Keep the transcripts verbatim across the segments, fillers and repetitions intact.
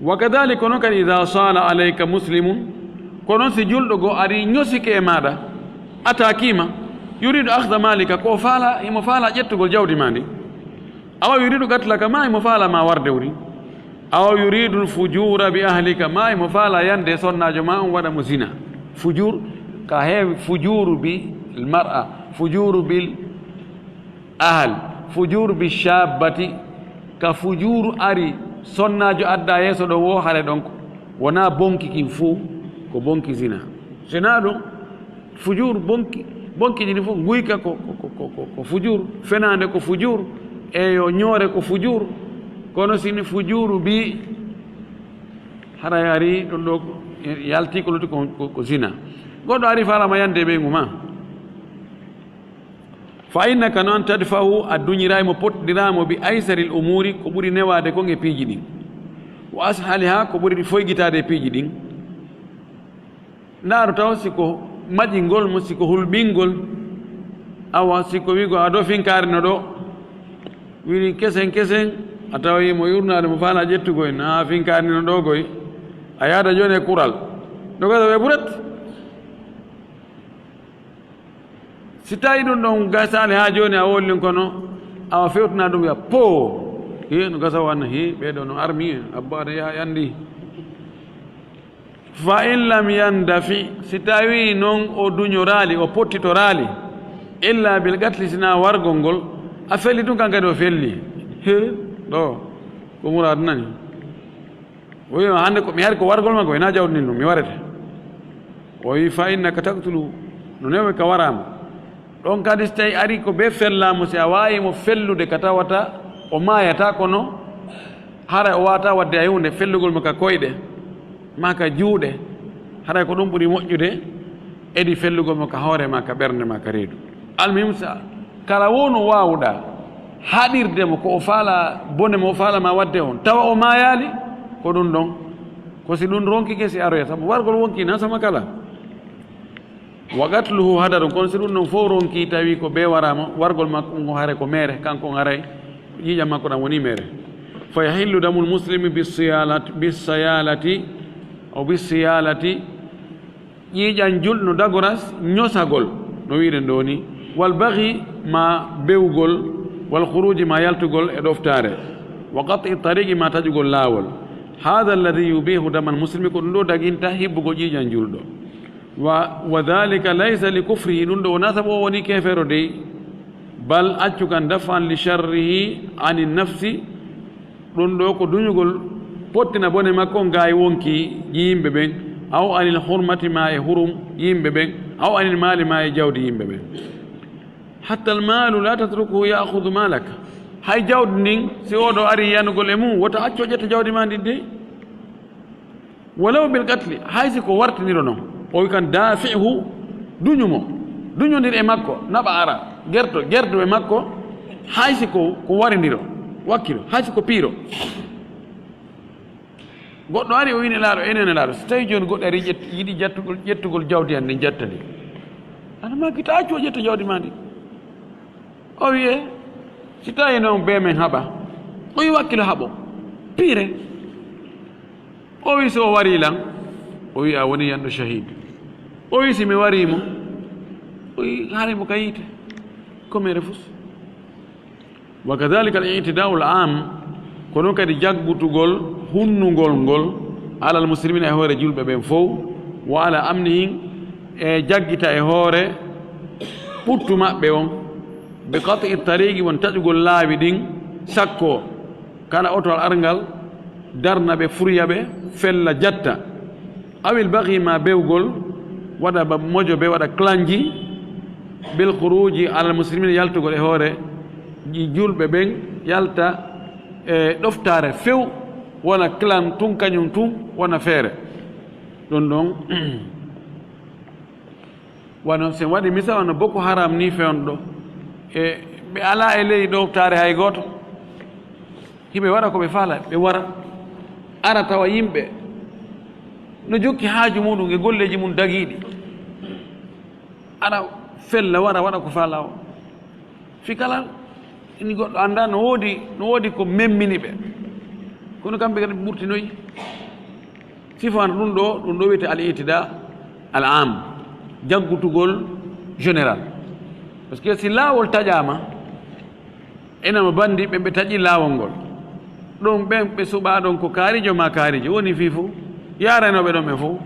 Wa kadhalika, kono kadi, idha sala alayka muslimun, kono si julɗo goo ari ñosike e maaɗa, ataakima, yuridu akhda malika, ko faala, himo faala ƴettugol jawdi maa ndi, awa yuridu qatlaka, ma himo faala ma warde wuri, awa yuridu fujura bi ahlika, ma himo faala yande e sonnaajo maa on waɗa mo zina. Fujur, ka heewi fujuru bil mar'a, fujuru bil ahal, fujuru bi shabbati, ka fujuru ari sonnaajo adda yeeso ɗon wo, hare ɗon ko wona bonki kin fuu, ko bonki zina. Zina ɗum fujuru, bonki, bonki ɗin fof nguyka ko, ko, ko, ko, ko, ko fujuru, fenaande ko fujuru, e yo ñoore ko fujuru, kono sini fujuru bi haray ari ɗum ɗo ko, yalti ko lutti ko, ko, ko zina. Goɗɗo ari faalama yande e ɓeyngu ma. Fa innaka, non, tadfa'u, a duñiray mo, pottidiraa mo, bi aysaril umuri, ko ɓuri newaade kon e piiji ɗin, wa ashaliha, ko ɓuri ɗi foygitaade e piiji ɗin. Ndaaru taw si ko maƴingol mo, si ko hulɓingol, awa si ko wi'go a ɗo finkaari no ɗo, wiri kesen kesen, a tawi mo yurnaade mo faala ƴettugol, na finkaari no ɗo goy, a yaada jooni e kural. No gasa ɓe buret. Si tawi ɗum ɗon gasaali haa jooni a wollin kono, awa fewtana ɗum ya poo. He, no gasa wanna, he, ɓee ɗoo no armi, abba aɗa yaha anndi. Fa in lam yandafi, si tawi non o duñoraali, o pottitoraali, illa bil qatli, sina wargol ngol, a felli ɗum kan kadi o felli. He, ɗo, ko muraad nani. O wi, hannde ko mi hari ko wargol makko, ina jawdi ndin ɗum, mi warete. O wi, fa innaka taqtulu, no newi ka waraama. Ɗon kadi, si tawi ari ko be fellamo, si a waawi mo fellude ka tawata o maayata, kono hara o waata wadde hay huunde, fellugol mo ka koyɗe, ma ka juuɗe, haray ko ɗum ɓuri moƴƴude, edi fellugol mo ka hoore ma, ka ɓernde ma, ka reedu. Almuhim, sa kala wonu waawuɗa haɗirde mo ko o faala, bone mo o faala ma wadde on, tawa o maayaali, ko ɗum ɗon, ko si ɗum ronkike si aroya, sabu wargol wonki nan sama kala. Wa qatluhu hadarun, kono si ɗum ɗon fof ronki, tawi ko be waraama, wargol makko ngo hare ko meere, kanko on haray ƴiiƴam makko ɗam woni meere. Fa yahillu damul muslimi bisiyalati, bisiyalati, aw bisiyalati, ƴiiƴam julɗo no dagoras ñosagol, no wi'uɗen ɗoo ni, wal baghi ma bewgol, wal khuruji ma yaltugol e ɗoftaare, wa qat'i tariqi ma taƴugol laawol. Hadha alladhi yubihu damal muslimi, ko ɗum ɗoo daginta hibbugol ƴiiƴam julɗo. Wa, wa dhalika laysa li kufrihi, ɗum ɗoo wonaa sabu o woni keefeero dey, bal accu kan daf'an li sharrihi ani nafsi, ɗum ɗoo ko duñugol pottina bone makko on gaa e wonki yimɓe ɓen, aw anil hurmati ma e hurum yimɓe ɓen, aw anil maali ma e jawdi yimɓe ɓen. Hatta al maalu la tatrukuhu ya'khudhu maalaka. Hay jawdi ndin, si oo ɗoo ari yanugol e mum, wota accu o ƴetta jawdi ma ndin dey. Walaw bil qatli, hay si ko wartiniro non. O wi kan, dafi'hu, duñu mo, duñondir e makko, naɓa ara, gerto, gerto e makko, hay si ko, ko warindiro, wakkilo, hay si ko piiro. Goɗɗo ari, o wi, Nelaaɗo, e Nelaaɗo, so tawi jooni goɗɗo ari ƴett-, yiɗi ƴettugol, ƴettugol jawdi an ndin, ƴetta ndi. Ana ma kita accu o ƴetta jawdi ma ndi. O wi'e, si tawi noon bee men haɓa, o wi wakkilo haɓo, piire. O wi so o warii lan, o wi a woni yanɗo shahid. O wi si mi warii mo, o wi hari mo ka yiite, ko mere fus. Wa kadhalika al i'tida'u al am, kono kadi jaggutugol hunnugol ngol, alal muslimina e hoore julɓe ɓen fow, wa ala amnihim, e jaggita e hoore ɓuttu maɓɓe on, bi qat'i tariqi, won taƴugol laawi ɗin, sakko kala oto arngal darna ɓe, furya ɓe, fella jatta, awil baghi ma bewgol, waɗa ba mojo ɓe, waɗa klanji, bil khuruji alal muslimina, yaltugol e hoore ji julɓe ɓen, yalta e ɗoftaare few, wona klan tun kañum tun, wona feere. Ɗum ɗon, wano sen waɗi misal, wano Boko Haram ni fewndo, e ɓe alaa e ley ɗoftaare hay gooto. Hiɓe waɗa ko ɓe faala, ɓe wara, ara tawa yimɓe no jokki haaju muɗum e golleeji mum dagiiɗi, ara fella, wara waɗa ko faala o. Fii kala ini goɗɗo annda no woodi, no woodi ko memmini ɓe. Kono kamɓe kadi ɓe ɓurtinoyi. Sifo an ɗum ɗo, ɗum ɗo wiyete al itida al am, jaggutugol général. Parce que si laawol taƴaama, enama bandi ɓen ɓe taƴi laawol ngol. Ɗum ɓen ɓe suɓaa ɗon ko kaarijo ma kaarijo, woni fii fof, yaaraynoɓe ɗon ɓen fof.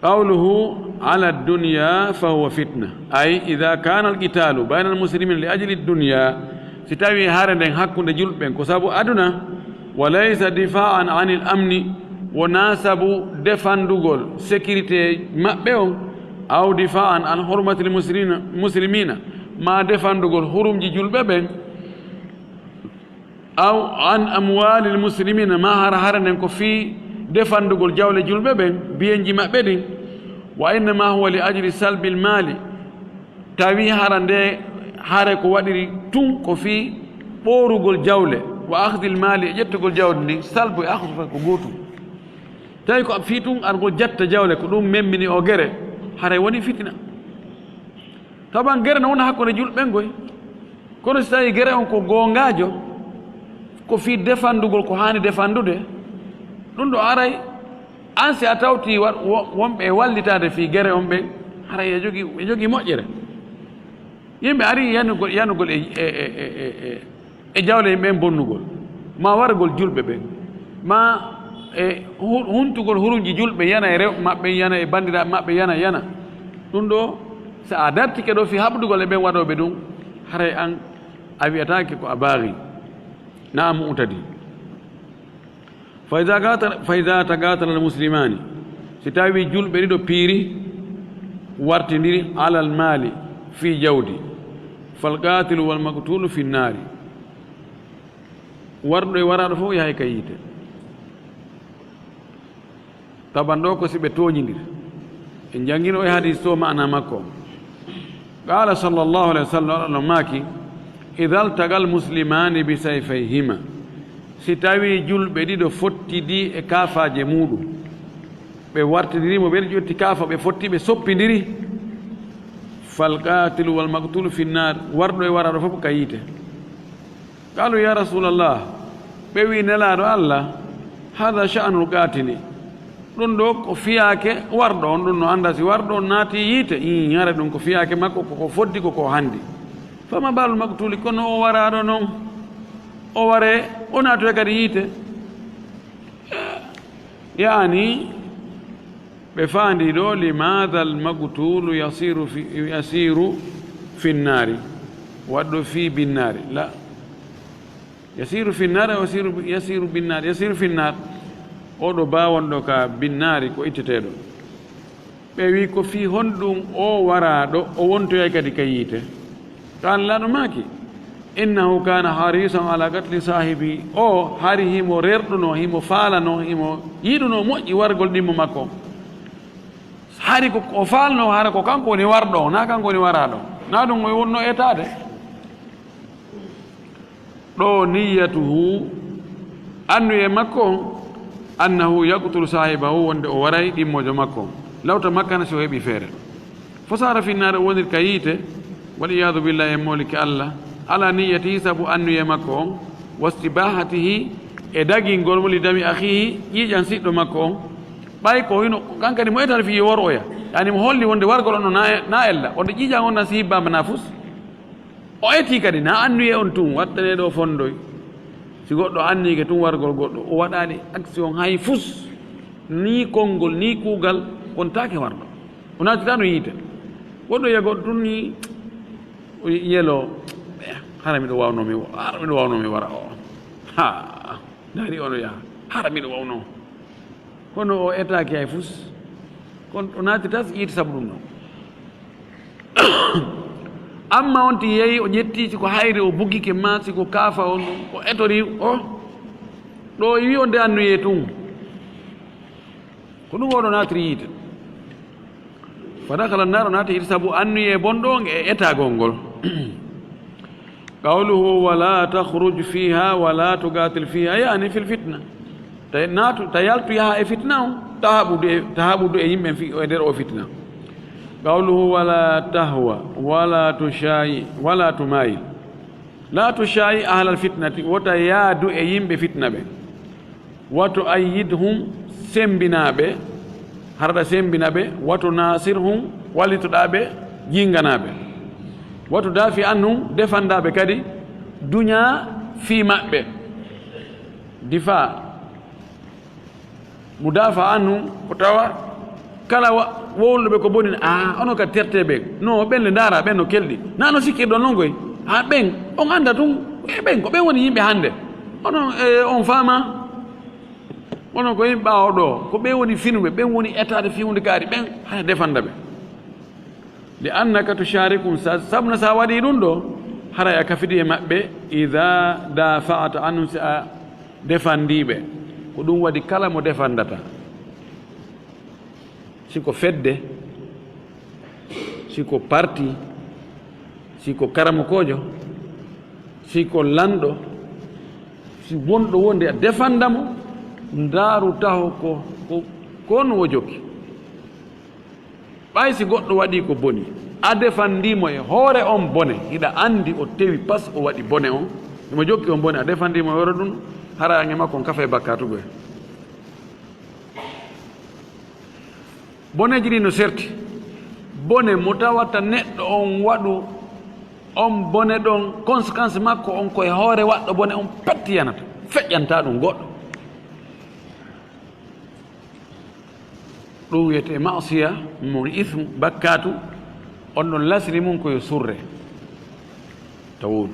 Qawluhu ala dunya fa huwa fitna, ay ida kana alqitalu bayna almuslimin li ajli dunya, si tawi hare nden hakkunde julɓe ɓen ko sabu aduna, wa laysa difaan an al amni, wona sabu defandugol sécurité maɓɓe on, aw difaan an hurmati almuslimina, muslimina, ma defandugol hurumji julɓe ɓen, aw an amwali almuslimina, ma hara hare nden ko fii defandugol jawle julɓe ɓen, biyenji maɓɓe ɗin, wa innama huwa li ajli salbi almali, tawi hara nde hare ko waɗiri tun ko fii ɓoorugol jawle, wa akhdi almali, e ƴettugol jawdi ndin, salbu e akhdu fay ko gootum. Tawi ko fii tun argol jatta jawle, ko ɗum memmini o gere, haray woni fitina. Taban gere no wona hakkunde julɓe ɓen goy. Kono si tawi gere on ko goongaajo, ko fii defandugol ko haani defandude, ɗum ɗo aray, an si a tawti wa-, wo-, wonɓe e wallitaade fii gere on ɓen, haray e jogii, e jogii moƴƴere. Yimɓe ari yanugol, yanugol e, e, e, e, e, e jawle yimɓe ɓen bonnugol, ma wargol julɓe ɓen, ma e hu-, huntugol hurumji julɓe, yana e rewɓe maɓɓe, yana e banndiraaɓe maɓɓe, yana, yana. Ɗum ɗo, so a dartike ɗo fii haɓdugol e ɓen waɗooɓe ɗum, haray an a wi'ataake ko a baagi, na a mu'tadi. Fa iza qatala, fa iza taqatala al-muslimani, si tawi julɓe ɗiɗo piiri, wartindiri alal maali, fii jawdi, fal qatilu wal maqtulu fi nnaari, warɗo e waraaɗo fof yahay ka yiite. Taban ɗo ko si ɓe tooñindiri. En janngino e hadis to maana makko. Qala sallallahu alayhi wa sallam, Alla no maaki, "Idha altaqa almuslimani bi sayfayhima." Si tawi julɓe ɗiɗo fottidi e kaafaaje muuɗum, ɓe wartidiri mo, ɓe ƴetti kaafa, ɓe fotti, ɓe soppindiri, "Fal qatilu wal maqtulu fi nnar," warɗo e waraaɗo fof ka yiite. Qalu, "Ya Rasulallah," ɓe wi, "Nelaaɗo Alla, hadha sha'nul qatili, ɗum ɗo ko fiyaake warɗo on, ɗum no annda si warɗo on naati yiite, ii, hara ɗum ko fiyaake makko, ko ko foddi, ko ko handi. Fama balul maqtuli, kono o waraaɗo non, o ware, o naatoya kadi yiite?" Yaani, ɓe faandi ɗo, "Limadha al-maqtulu yasiru fi, yasiru fi nnaari?" Waɗɗo fi binnaari. La. Yasiru fi nnaari, yasiru, yasiru binnaari, yasiru fi nnaar. Oɗo baawonɗo ka binnaari ko itteteeɗo. Ɓe wi, "Ko fii honɗum o waraaɗo, o wontoyay kadi ka yiite?" Qala, Laɗo maaki, "Innahu kana harisan ala qatli sahibi." O hari himo rerɗuno, himo faalano, himo yiɗuno moƴƴi wargol ɗimmo makko. Hari ko o faalno, hara ko kanko woni warɗo, na kanko woni waraaɗo. Na ɗum o wonno etaade. Ɗo niyyatuhu, annuye makko on, annahu yaqtulu sahibahu, wonde o waray ɗimmojo makko on. Law tamakkana, si o heɓi feere. Fasara fi nnaari, o wonir ka yiite, wal iyadu billahi, en molike Alla, ala niyyatihi, sabu annuye makko on, wastibahatihi, e dagingol mo li dami akhihi, ƴiiƴan siɗɗo makko on. Ɓay ko hino, kankadi mo etata fii yo wor oya. Yani mo holli wonde wargol on no na, na ella. Wonde ƴiiƴan on na si hibbaama na fus. O eti kadi, na annuye on tun, wattane ɗo fondoy. Si goɗɗo annike tun wargol goɗɗo, o waɗaali action hay fus, ni konngol, ni kuugal, kontaake warɗo. O naatitaano yiite. Goɗɗo yiya goɗɗo tun ni, o yelo, "Eh, hara miɗo waawno mi, hara miɗo waawno mi wara o. Ha, ndaari ono yaha, hara miɗo waawno." Kono o etaaki hay fus. Kono o naati tas yiiti sabu ɗum ɗon. Amma on ti yehi, o ƴetti, si ko hayre o bugike ma, si ko kaafa on, o etori, o, ɗo o wi on de annuye tun. Ko ɗum oɗo naatiri yiite. Fa dakhala nnaar, o naati yiite sabu annuye bonɗo on e etagol ngol. Qawluhu, "Wa la takhruj fiha wa la tuqatil fiha," yani fil fitna. Ta naatu, ta yaltu yaha e fitna on, ta haɓudu e, ta haɓudu e yimɓe fi-, e nder o fitna. Qawluhu, "Wa la tahwa, wa la tushayi, wa la tumayil." La tushaayi ahlal fitnati, wota yaadu e yimɓe fitna ɓe. Wa tu'ayyidhum, sembinaa ɓe, hara ɗa sembina ɓe. Wa tunasirhum, wallitoɗaa ɓe, jinganaa ɓe. Wa tudaafi anhum, defandaa ɓe kadi, duñaa fii maɓɓe. Difaa. Mudaafa anhum, ko tawa kala wa-, wowluɓe ko boni, a, onon kadi tertee ɓen. No, ɓen le ndaara, ɓen no kelɗi. Na no sikkirɗon non koy. A, ɓen, on annda tun, e ɓen, ko ɓen woni yimɓe hannde. Onon, e, on faama. Onon ko yimɓe ɓaawo ɗo, ko ɓen woni finuɓe, ɓen woni état de fiwude kaari, ɓen, haya defanda ɓe. Li annaka tusharikum, sa-, sabuna sa waɗi ɗum ɗo, haray a kafidi e maɓɓe, idha dafa'ta anhum, si a defandi ɓe. Ko ɗum waɗi kala mo defandata. Si ko fedde, si ko parti, si ko karamokoojo, si ko lanɗo, si wonɗo wonde a defanda mo, ndaaru taho ko, ko, ko no o jokki. Ɓay si goɗɗo waɗi ko boni, a defandi mo e hoore on bone, hiɗa andi o tewi pas o waɗi bone on, himo jokki on bone, a defandi mo e hoore ɗum, hara ange makko on kafa e bakkatugo e. Boneji ɗi no serti. Bone mo tawata neɗɗo on waɗu on bone ɗon, conséquence makko on ko e hoore waɗɗo bone on pettiyanata, feƴƴanta ɗum goɗɗo. Ɗum wiyetee ma'siya, mo ismu, bakkaatu, on ɗon lasri mum ko yo surre. Tawon.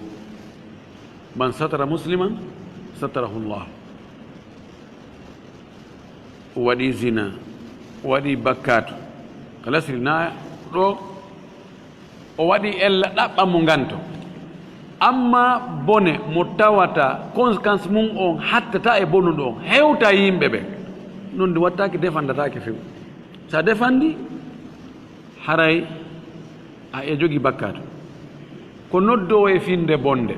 Man satara musliman, satarahu Allah. O waɗi zina, o waɗi bakkaatu. Ka lasri na ɗo, o waɗi ella ɗaɓɓa mo nganto. Amma bone mo tawata conséquence mum on hattata e bonuɗo on, hewta yimɓe ɓe. Non ndi wattaki, defandataake few. Sa defandi, haray a e jogi bakkaatu. Ko noddoowo e finde bonde,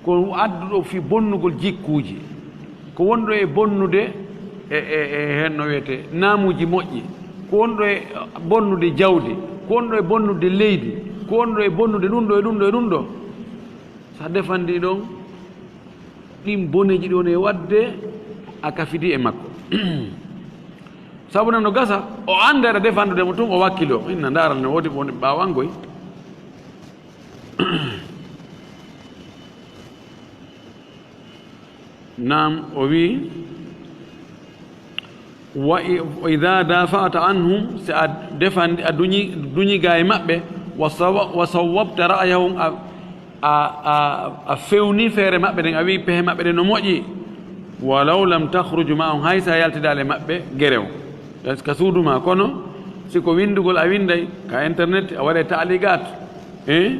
ko adduɗo fi bonnugol jikkuuji, ko wonɗo e bonnude e, e, e heen no wiyetee naamuuji moƴƴi, ko wonɗo e bonnude jawdi, ko wonɗo e bonnude leydi, ko wonɗo e bonnude ɗum ɗo e ɗum ɗo e ɗum ɗo. Sa defandi ɗon, ɗin boneji ɗon e waɗde a kafidi e makko. Sabu nan no gasa, o annda aɗa defandude mo tun, o wakkilo. Inna ndaara no woodi ko woni ɓaawo an koy. Naam, o wi, wa i-, wa idha dafa'ta anhum, si a defandi, a duñi, duñi ga e maɓɓe, wa sawa-, wa sawwabta ra'yahum, a, a, a, a fewni feere maɓɓe ɗen, a wi pehe maɓɓe ɗen no moƴƴi, walaw lam takhruj ma'ahum, hay sa yaltidaale maɓɓe gerew, est-ce que suudu ma, kono si ko windugol a winday, ka internet, a waɗe ta'liqat, eh,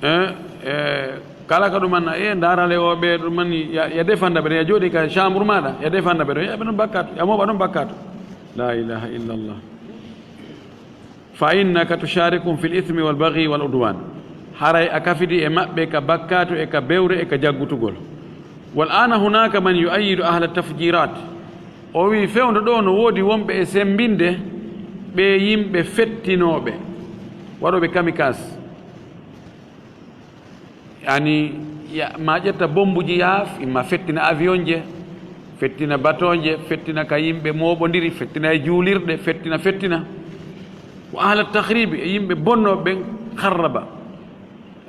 eh, eh, Kala ka ɗum anna, e, ndaarale o ɓe ɗum anni, ya, ya defanda ɓe ɗon, ya jooɗi ka chambre maɗa, ya defanda ɓe ɗon, ya ɓe ɗon bakkaatu, ya mooɓa ɗon bakkaatu. La ilaha illallah. Fa innaka tusharikum fil ithmi wal baghi wal udwan. Haray a kafidi e maɓɓe ka bakkaatu e ka bewre e ka jaggutugol. Wal ana hunaka man yu'ayyidu ahla tafjirat. O wi fewndo ɗo no woodi wonɓe e sembinde ɓe yimɓe fettinooɓe, waɗooɓe kamikaze. Yani, ya, ma ƴetta bombuji yaaf, ma fettina avion je, fettina bateau je, fettina ka yimɓe mooɓondiri, fettina e juulirɗe, fettina, fettina. Wa ahla takhribi, e yimɓe bonnooɓe ɓen, kharraba.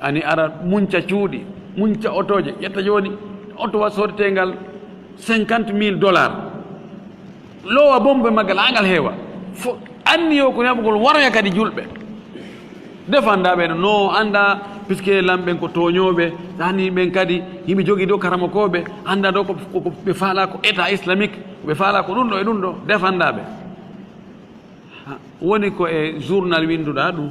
Yani, ara munca cuuɗi, munca otoje, ƴetta jooni otowa soodetengal cinquante mille dollars. Lowa bombe maggal, angal heewa. Fo, anniyo ko naɓugol waroya kadi julɓe. Defanda ɓe no, no anda, puisque lamɓen ko tooñooɓe, sani ɓen kadi, yimɓe jogii ɗo karamokooɓe, anda ɗo ko, ko, ko ɓe faala ko état islamique, ko ɓe faala ko ɗum ɗo e ɗum ɗo, defanda ɓe. Ha, woni ko e journal winduɗaa ɗum,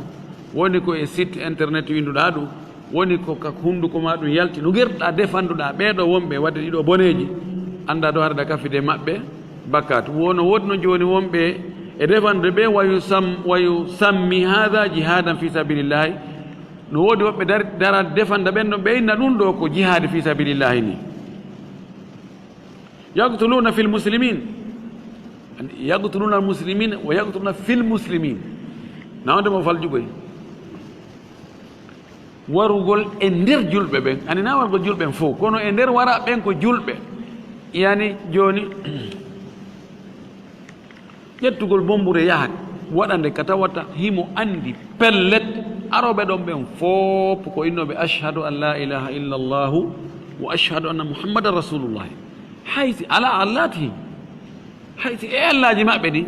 woni ko e site internet winduɗaa ɗum, woni ko ka hunduko ma ɗum yalti, no gerɗa defanduɗaa ɓee ɗo wonɓe waɗde ɗiɗo boneeji, annda ɗo haɗa kafide maɓɓe bakkaatu. Wono woodi no jooni wonɓe e defandude ɓe, wayu sam-, wayu sammi haada jihadan fi sabilillahi. No woodi woɓɓe dar-, dara defanda ɓen ɗon, ɓe inna ɗum ɗo ko jihaadi fi sabilillahi ni. Yaqtuluna fil muslimin. Yaqtuluna al muslimin wa yaqtuluna fil muslimin. Na wonde mo faljugoy. Warugol e nder julɓe ɓen, ani na warugol julɓe ɓen fof, kono e nder wara ɓen ko julɓe. Yani jooni, ƴettugol bommbure yaha waɗande ka tawata himo anndi pellet, arooɓe ɗon ɓen fof ko innooɓe: "Ashhadu an la ilaha illa Allahu wa ashhadu anna Muhammadan Rasulullah." Hay si ala allatihim, hay si e allaaji maɓɓe ɗin,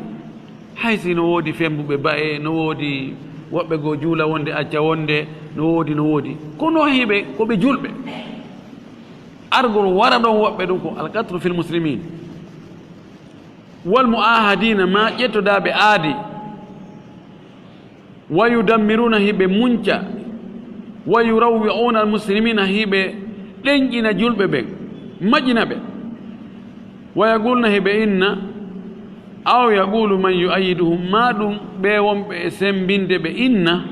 hay si no woodi fembuɓe ba'e, no woodi woɓɓe goo juula wonde acca wonde, no woodi, no woodi. Kono hiɓe, ko ɓe julɓe. Argol wara ɗon woɓɓe ɗum ko alqatlu fil muslimin. Wal mu'ahadina, ma ƴettodaaɓe aadi. Wa yudammiruna, hiɓe munca. Wa yurawwi'una al muslimina, hiɓe ɗenƴina julɓe ɓen, maƴina ɓe. Wa yaqulna, hiɓe inna, aw yaqulu man yu'ayyiduhum, ma ɗum ɓe wonɓe e sembinde ɓe inna,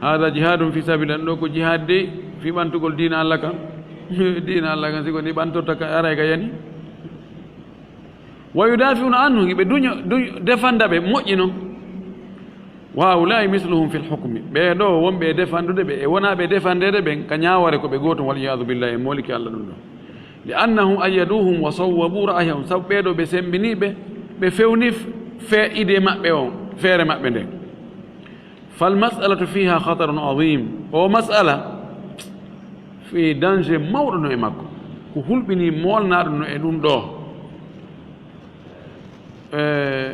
hada jihadun fi sabilillah, ɗo ko jihad de fi ɓantugol diina Allah kan. Diina Allah kan, siko ni ɓantorta ka, aray ka yani. Wa yudafi'una anhu, hiɓe duño, duño, defanda ɓe, moƴƴino. Wa haula'i misluhum fil hukmi, ɓee ɗo wonɓe e defandude ɓe, e wonaaɓe e defandeede ɓen, ka ñaawore ko ɓe gootum, wal iyadu billahi, e moliki Allah ɗum ɗo. Li annahum ayyaduhum wa sawwabu ra'yahum, sabu ɓee ɗo ɓe sembini ɓe, ɓe fewni f-, fe-, idée maɓɓe on, feere maɓɓe nden. Fal mas'alatu fiha khatarun azim. O mas'ala, fi danger mawɗo no e makko. Ko hulɓini molnaaɗo no e ɗum ɗo. Eh,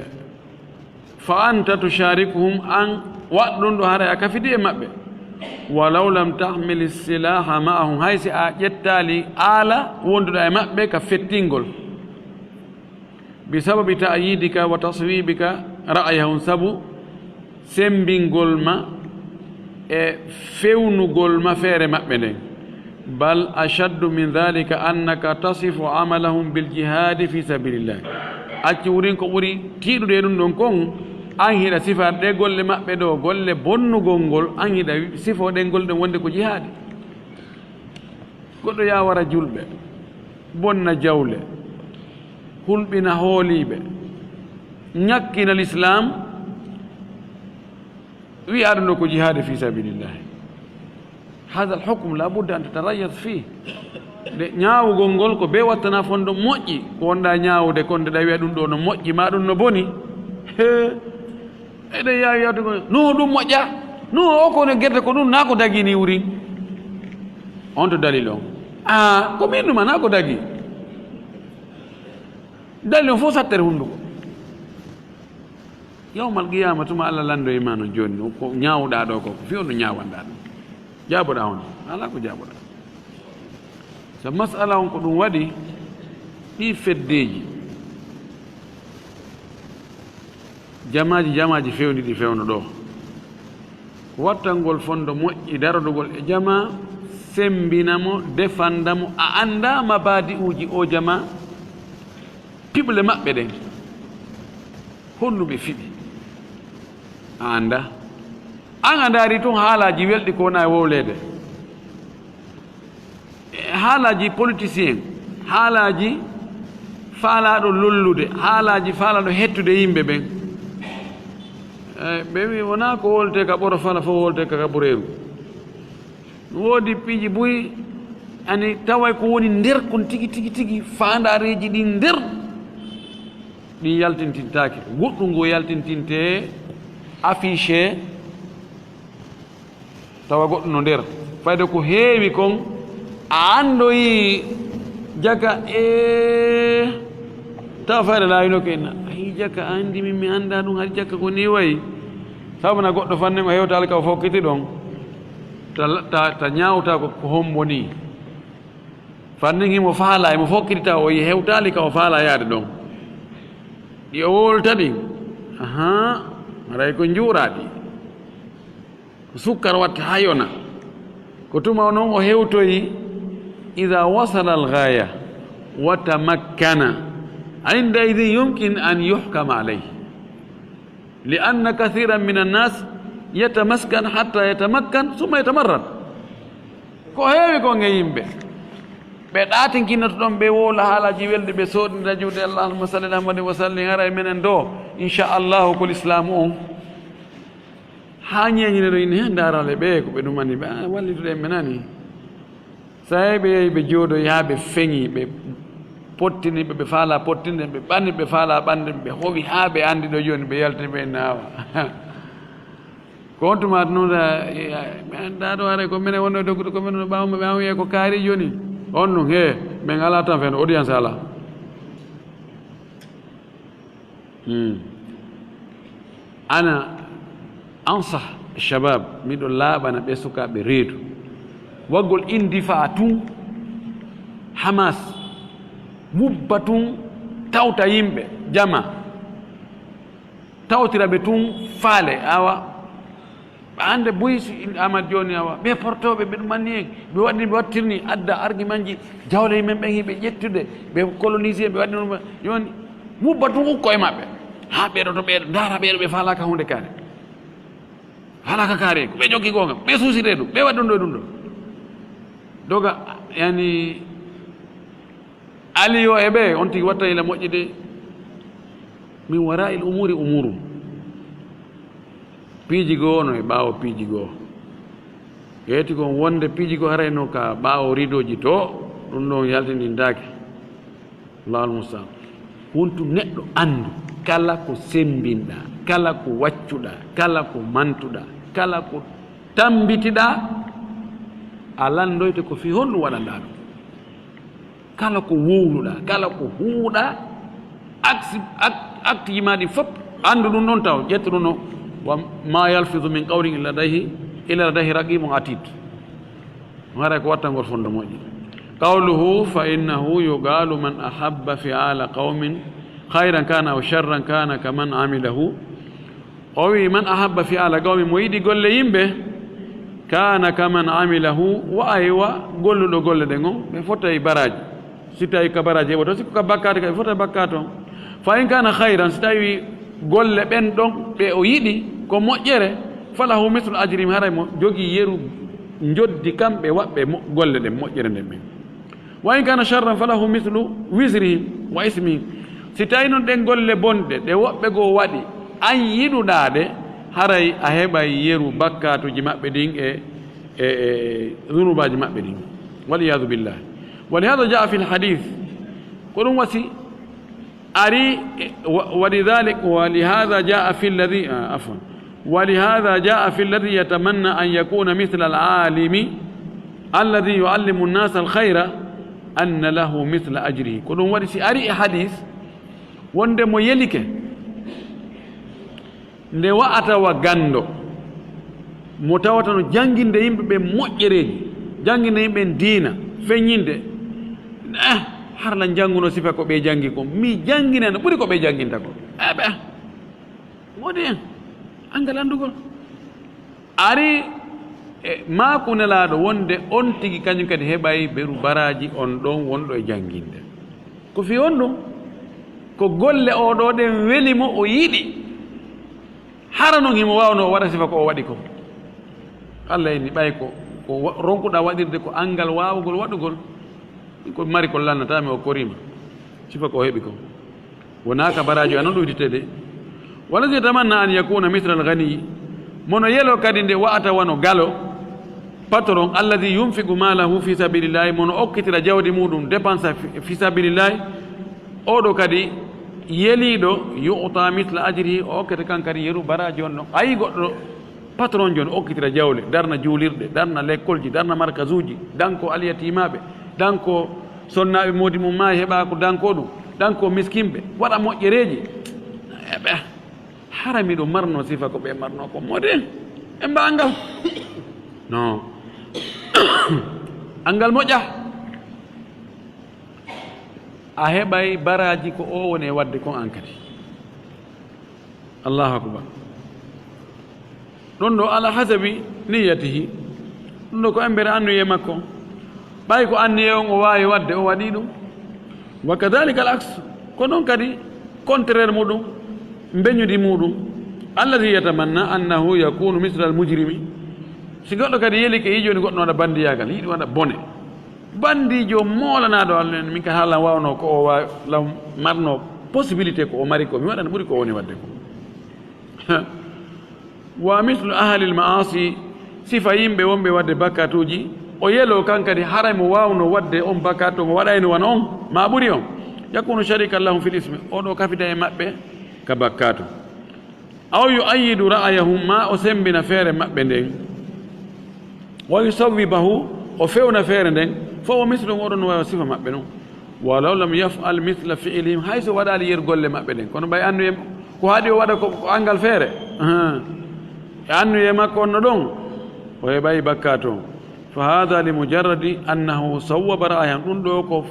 fa anta tusharikuhum, an waɗ ɗum ɗo haray a kafidi e maɓɓe. Walaw lam tahmil silaha ma'ahum, hay si a ƴettaali aala wonduɗa e maɓɓe ka fettingol. Bi sababi ta'yidika wa taswibika ra'yahum, sabu sembingol ma e fewnugol ma feere maɓɓe nden. Bal ashaddu min dhalika annaka tasifu amalahum bil jihadi fi sabilillah. Accu wurin ko ɓuri tiiɗude e ɗum ɗon kon, an hiɗa sifa ɗe golle maɓɓe ɗo, golle bonnugol ngol, an hiɗa sifo ɗen golle ɗen wonde ko jihaadi. Goɗɗo yawara julɓe, bonna jawle, hulɓina hooliiɓe, ñakkina l'islam, wi'a ɗum ɗo ko jihaade fi sabilillahi. Hada al hukm la budda an tatarayas fih. Nde ñaawugol ngol ko be wattana fondo moƴƴi, ko wonɗa ñaawude kon, nde ɗa wi'a ɗum ɗo no moƴƴi, ma ɗum no boni. He. Eɗen yaawi yawtugo, no ɗum moƴƴa? No o ko no gerte ko ɗum, na ko dagi ni wuri? On to dalil on. A, ko min ɗum, na ko dagi. Dalil on fof sattere hunnduko. Yawmal qiyama tuma Allah lando e ma no joni, ko ñaawuɗa ɗo ko, ko fi on no ñaawanɗa ɗum. Jaaboɗa hono? Alaa ko jaaboɗa. So masala on ko ɗum waɗi, ɗi feddeeji, jamaaji, jamaaji fewndi ɗi fewno ɗo. Ko wattangol fondo moƴƴi, darodugol e jamaa, sembina mo, defanda mo, a annda mabadi'uuji o jamaa, piɓle maɓɓe ɗen. Honno ɓe fiɓi? A annda. An a ndaari tun haalaaji welɗi ko wona e wowleede. E haalaaji politicien, haalaaji faalaaɗo lollude, haalaaji faalaaɗo hettude yimɓe ɓen. Eh, ɓe wi wona ko wolte ka ɓoro fala fof wolte ka kaɓureeru. No woodi piiji buy, ani taway ko woni nder kon tigi, tigi, tigi, faandaareeji ɗin nder. Ɗin yaltintintaake. Goɗɗum ngo yaltintinte, affiché, tawa goɗɗum no nder. Fayde ko heewi kon, a anndoyi jaka, e tawa fayde laawino ko inna. Ayi, jaka, a anndi min mi annda ɗum, hari jaka ko ni wayi. Sabu na goɗɗo fannen o hewtaali ka o fokkiti ɗon. Ta, ta, ta ñaawta ko, ko hombo ni. Fannin himo faala, himo fokkiti taw o yi hewtaali ka o faala yaade ɗon. Ɗi o wolta ɗin, ahaa, haray ko njuuraaɗi. Ko sukkar watta haa yona. Ko tuma o non o hewtoyi, ida wasala al gaya wa tamakkana, inda idin yumkin an yuhkama alayhi. Li anna kathiran min annas yatamaskan hatta yatamakkan summa yatamarrad. Ko heewi kon e yimɓe. Ɓe ɗaatinkinnoto ɗon, ɓe wowla haalaaji welɗi, ɓe soodinira juuɗe Allah, Allahumma salli ala Muhammadin wa sallim, hara e menen ɗo, inchallahu, ko lislaamu on. Haa ñeeñine ɗo ine heen ndaarale ɓe ko ɓe ɗum anndi ɓe, ah, wallitude en ɓe nani. Saye ɓe yehi ɓe jooɗoyi haa ɓe feŋi, ɓe pottini ɓe, ɓe faala pottinde, ɓe ɓanni ɓe faala ɓannude, ɓe howi haa ɓe anndi ɗo jooni ɓe yalti ɓe naawa. Ko on tuma noon da, ɓe anndaa ɗo haray ko minen wonno doggude ko minen no ɓaawo maɓɓe, an wiye ko kaari jooni. On ɗum, he, min alaa tan fen, audience alaa. Hmm. Ana ansah shabab, miɗo laaɓana ɓe sukaaɓe reedu. Waggol indifa tun, Hamas, wubba tun, tawta yimɓe, jama. Tawtira ɓe tun faale, awa. Ɓe annde buy si Amat jooni, awa. Ɓe portooɓe, ɓe ɗum anni en. Ɓe waɗni, ɓe wattirni, adda argumentji, jawle men ɓen hiɓe ƴettude, ɓe colonisé, ɓe waɗni ɗum, jooni, wubba tun ukko e maɓɓe. Haa ɓeeɗo to ɓeeɗo, ndaara ɓeeɗo ɓe faalaaka huunde kaari. Faalaaka kaari, ko ɓe jokki goonga, ɓe suusirde ɗum, ɓe waɗi ɗum ɗo e ɗum ɗo. Doga, yani, Ali yo e ɓe, on tigi watta ila moƴƴi de. Min wara'il umuri umurum. Piiji goo no e ɓaawo piiji goo. Yeeti kon wonde piiji goo haray no ka ɓaawo ridoji to, ɗum ɗon yaltindintaake. Allahul musta'an. Wontu neɗɗo anndu kala ko semmbinɗaa, kala ko waccuɗaa, kala ko mantuɗaa, kala ko tammbitiɗaa, a lanndoyte ko fii honɗum waɗanɗaa ɗum. Kala ko wowluɗaa, kala ko huuwuɗaa, aksi-, ak-, aktiji maa ɗin fof, anndu ɗum ɗon taw, ƴettu ɗum ɗo, wa ma yalfidu min qawlin illa ladayhi, illa ladayhi raqibun atid. Haray ko wattangol fondo moƴƴi. Qawluhu, fa innahu yuqalu man ahabba fi'ala qawmin khayran kana aw sharran kana kaman amilahu. O wi'i, man ahabba fi'ala qawmi, mo yiɗi golle yimɓe, kana kaman amilahu, wa aywa golluɗo golle ɗen on, ɓe fotay baraaji. Si tawi ka baraaji heɓoto, si ko ka bakkaatu kadi fotay bakkaatu on. Fa in kana khayran, si tawi golle ɓen ɗon ɓe o yiɗi ko moƴƴere, falahu mislu ajrihim, haray mo jogii yeru njoddi kamɓe waɗɓe mo-, golle ɗen, moƴƴere nden ɓen. Wa in kana sharran falahu mislu wizrihim wa ismihim. Si tawi non ɗen golle bonɗe ɗe woɓɓe goo waɗi, an yiɗuɗaa ɗe, haray a heɓay yeru bakkaatuji maɓɓe ɗin e, e, e zunubaaji maɓɓe ɗin. Wal iyadu billah. Wa lihada jaa fil hadith. Ko ɗum wasi ari, e, wa, wa lidhalik, wa lihada jaa fi alladhi, ah, afwan. Wa lihada jaa fi alladhi yatamanna an yakuna mithla al-alimi alladhi yuallimu an-nasa al-khayra anna lahu mithla ajrihi. Ko ɗum waɗi si ari e hadis wonde mo yelike nde wa'ata wa ganndo, mo tawata no jannginde yimɓe ɓen moƴƴereeji, jannginde yimɓe ɓen diina, feññinde, eh, harla njannguno sifa ko ɓe janngi kon. Mi janngina no ɓuri ko ɓe jannginta kon. Eh, ɓe, moodi en, anngal anndugol. Ari e maaku Nelaaɗo wonde on tigi kañum kadi heɓay beru baraaji on ɗon wonɗo e jannginde. Ko fii on ɗum, ko golle oo ɗoo ɗen weli mo, o yiɗi. Hara non himo waawno o waɗa sifa ko o waɗi kon. Allah inni ɓay ko, ko wa-, ronkuɗaa waɗirde ko anngal waawugol waɗugol. Ko mari ko lannataami o koriima. Sifa ko o heɓi kon. Wonaa ka baraaji o non ɗum ittitee de. Walladhi yatamanna an yakuna mithla al-ghani. Mono yelo kadi nde wa'ata wano galo. Patron alladhi yunfiqu malahu fi sabilillahi, mono okkitira jawdi muɗum, dépense fi, fi sabilillahi. Oɗo kadi yeliiɗo yu'ta mithla ajrihi, o okkete kan kadi yeru baraaji on no. Ayi goɗɗo patron jon okkitira jawle, darna juulirɗe, darna lekkolji, darna markazuuji, danko alyatimaaɓe, danko sonnaaɓe moodi mum maayi heɓa ko danko ɗum, danko miskinɓe, waɗa moƴƴereeji. Eɓe, hara miɗo marno sifa ko ɓe marno ko moodi en. En mba angal. No. Angal moƴƴa. A heɓay baraaji ko o woni e waɗde kon an kadi. Allahu akbar. Ɗum ɗo ala hasabi niyyatihi. Ɗum ɗo ko embere anniye makko. Ɓay ko anniye on o waawi waɗde, o waɗi ɗum. Wa kadhalika al aks. Ko non kadi contraire muɗum, mbeñudi muɗum. Alladhi yatamanna annahu yakunu mithla al mujrimi. Si goɗɗo kadi yelike yiɗi joni goɗɗo waɗa bandiyaagal, yiɗi waɗa bone. Bandiijo moolanaaɗo Allah en, min ka haalan waawno ko o wa-, law marno possibilité ko o mari ko, mi waɗana ɓuri ko o woni waɗde ko. Wa mislu ahlil ma'asi, sifa yimɓe wonɓe waɗde bakkatuuji, o yeloo kan kadi haray mo waawno waɗde on bakkatu, o waɗayno wano on, ma ɓuri on. Yakunu sharikan lahum fil ismi, o ɗo kafida e maɓɓe ka bakkatu. Aw yu'ayyidu ra'ayahum, ma o sembina feere maɓɓe nden. Wa yusawwibahu, o fewna feere nden, fa huwa misluhum, oɗon no wawi sifa maɓɓe non. Walaw lam yaf'al mithla fi'lihim, hay so waɗali yer golle maɓɓe ɗen. Kono ɓay annuye, ko haɗi o waɗa ko, ko angal feere. Ahan. E annuye makko on no ɗon, o heɓay bakkato. Fa hadha li mujarradi annahu sawwaba ra'ayahum. Ɗum ɗo ko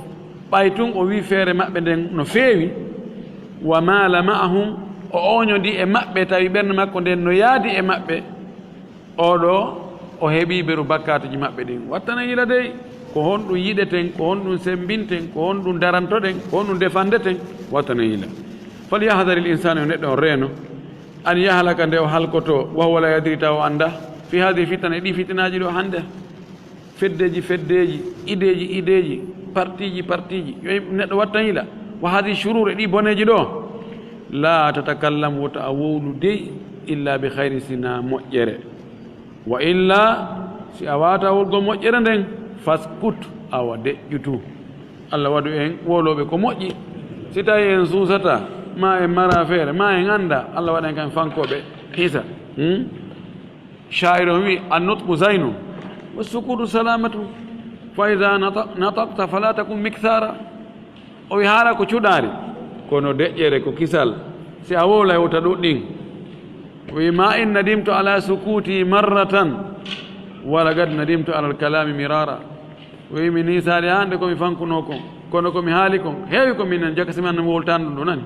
ɓay tun o wi feere maɓɓe nden no feewi. Wa mala ma'ahum, o oñodi e maɓɓe, tawi ɓernde makko nden no yaadi e maɓɓe. Oɗo, o heɓi beru bakkaatuji maɓɓe ɗin. Wattana yila dey, ko honɗum yiɗeten, ko honɗum sembinten, ko honɗum darantoɗen, ko honɗum defandeten, wattana yila. Falyahdari l insanu, yo neɗɗo on reeno, an yahlaka, nde o halkoto, wa huwa la yadri, tawa o annda, fi hadi fitana, e ɗi fitinaaji ɗo hannde, feddeji, feddeji, ideji, ideji, partiji, partiji, yo neɗɗo wattan yila, wa hadi shurur, e ɗi boneji ɗo, la tatakallam, wota a wowlu dey, illa bi khayrin, sina moƴƴere. Wa illa, si a waata wolgo moƴƴere nden, faskut, awa deƴƴutu. Allah waɗu en wowlooɓe ko moƴƴi. Si tawi en suusata, ma en mara feere, ma en annda, Allah waɗa en kan fankooɓe hisa. Hmm? Sha'ir on wi, "An-nutqu zaynun, wa sukutu salamatu, fa idha nata-, nataqta fala takun mikthara." O wi, haala ko cuɗaari, kono deƴƴere ko kisal. Si a wowlay, wota ɗuɗɗin. O wi, "Ma in nadimtu ala sukuti marratan, wa laqad nadimtu ala al-kalami mirara." O wi, "Mi niisaali hannde ko mi fankunoo kon, kono ko mi haali kon, heewi ko minen jaka si mi annda mi wowltaani ɗum ɗo nani."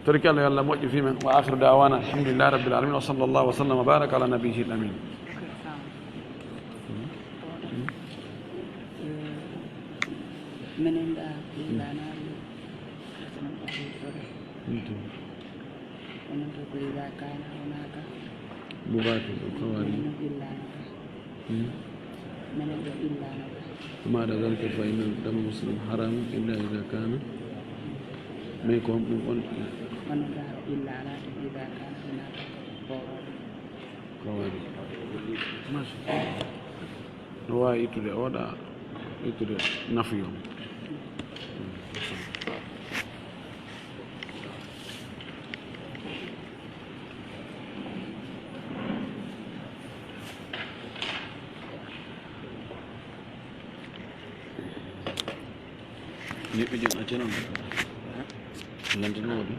Torki Allah, yo Allah moƴƴu fii men. Wa akhiru da'wana, alhamdulillahi rabbil alamin, wa sallallahu wa sallam wa baraka ala nabiyyil amin. Menen da, illa na, menen da ko illa kana hunaka. Bugatu ko kawari. Menen illa na. Hmm. Menen da illa na. Wa ma da zalika fa inna dama muslim haram illa idha kana. Mai ko hum on. Menen da illa na, idha kana hunaka. Kawari. No waawi ittude oɗa, ittude nafuyo. Neɗɗo jom acca noon. Lanta ɗum waɗi.